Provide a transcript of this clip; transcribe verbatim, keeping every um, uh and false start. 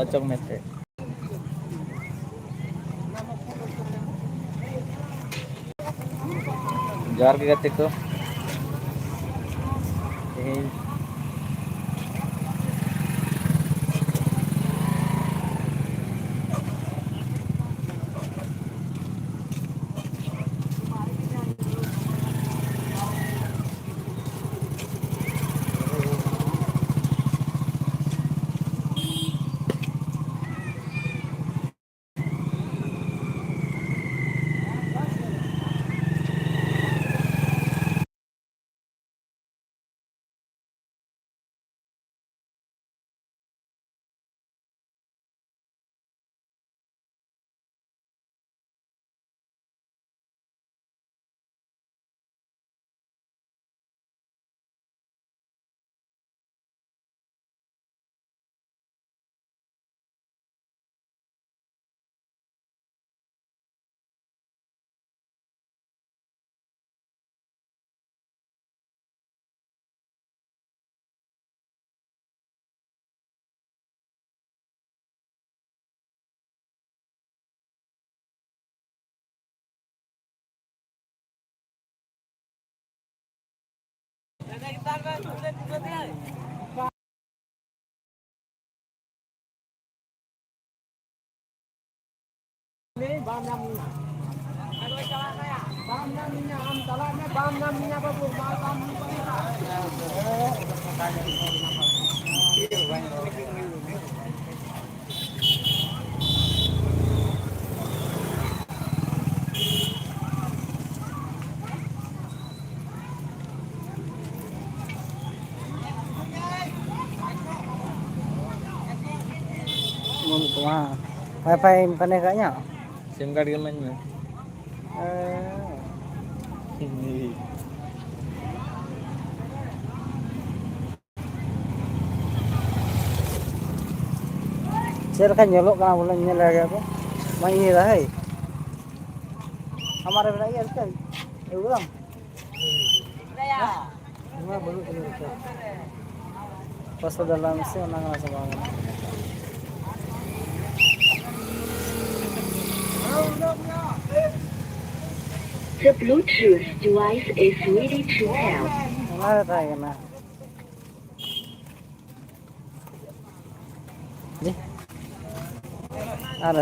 ᱚᱪᱚᱜ ᱢᱮ ᱛᱮ᱾ ᱡᱚᱦᱟᱨ ᱜᱮ ᱜᱟᱛᱮ ᱠᱚ᱾ ᱛᱮᱦᱮᱧ ᱵᱟᱢ ᱧᱟᱢ ᱞᱤᱧᱟ᱾ ᱵᱟᱢ ᱧᱟᱢ ᱞᱤᱧᱟ, ᱟᱢ ᱪᱟᱞᱟᱜ ᱢᱮ, ᱵᱟᱢ ᱧᱟᱢ ᱞᱤᱧᱟ ᱵᱟᱹᱵᱩ, ᱢᱟ ᱵᱟᱢ ᱧᱟᱢ ᱞᱤᱧᱟ᱾ ᱵᱟᱹᱱᱩᱜ ᱛᱟᱢᱟ? WiFi ᱮᱢ connect ᱠᱟᱜ ᱤᱧᱟᱹ? SIM card ᱜᱮ ᱮᱢᱟᱹᱧ ᱢᱮ᱾ ᱦᱮᱸ᱾ ᱪᱮᱫ ᱞᱮᱠᱟ ᱧᱮᱞᱚᱜ ᱠᱟᱱᱟ ᱵᱚᱞᱮ, ᱧᱮᱞ ᱞᱮᱜᱟ ᱜᱮᱭᱟ ᱠᱚ᱾ ᱵᱟᱹᱧ ᱤᱭᱟᱹᱭ ᱫᱟ, ᱦᱮᱭ᱾ ᱟᱢᱟᱜ ᱨᱮ ᱢᱮᱱᱟᱜ ᱜᱮᱭᱟ ᱨᱤᱪᱟᱨᱡᱽ? ᱟᱹᱜᱩ ᱠᱟᱫᱟᱢ? ᱱᱚᱣᱟ ᱵᱟᱹᱱᱩᱜ ᱛᱤᱧᱟ ᱨᱤᱪᱟᱨᱡᱽ᱾ ᱯᱚᱭᱥᱟ ᱫᱮᱞᱟ ᱢᱮᱥᱮ, ᱚᱱᱟ ᱠᱟᱱᱟ ᱥᱮ ᱵᱟᱝ ᱠᱟᱱᱟ? The Bluetooth device is ready to pair. ᱚᱱᱟ ᱜᱮ ᱛᱟᱦᱮᱸ ᱠᱟᱱᱟ᱾ ᱟᱨ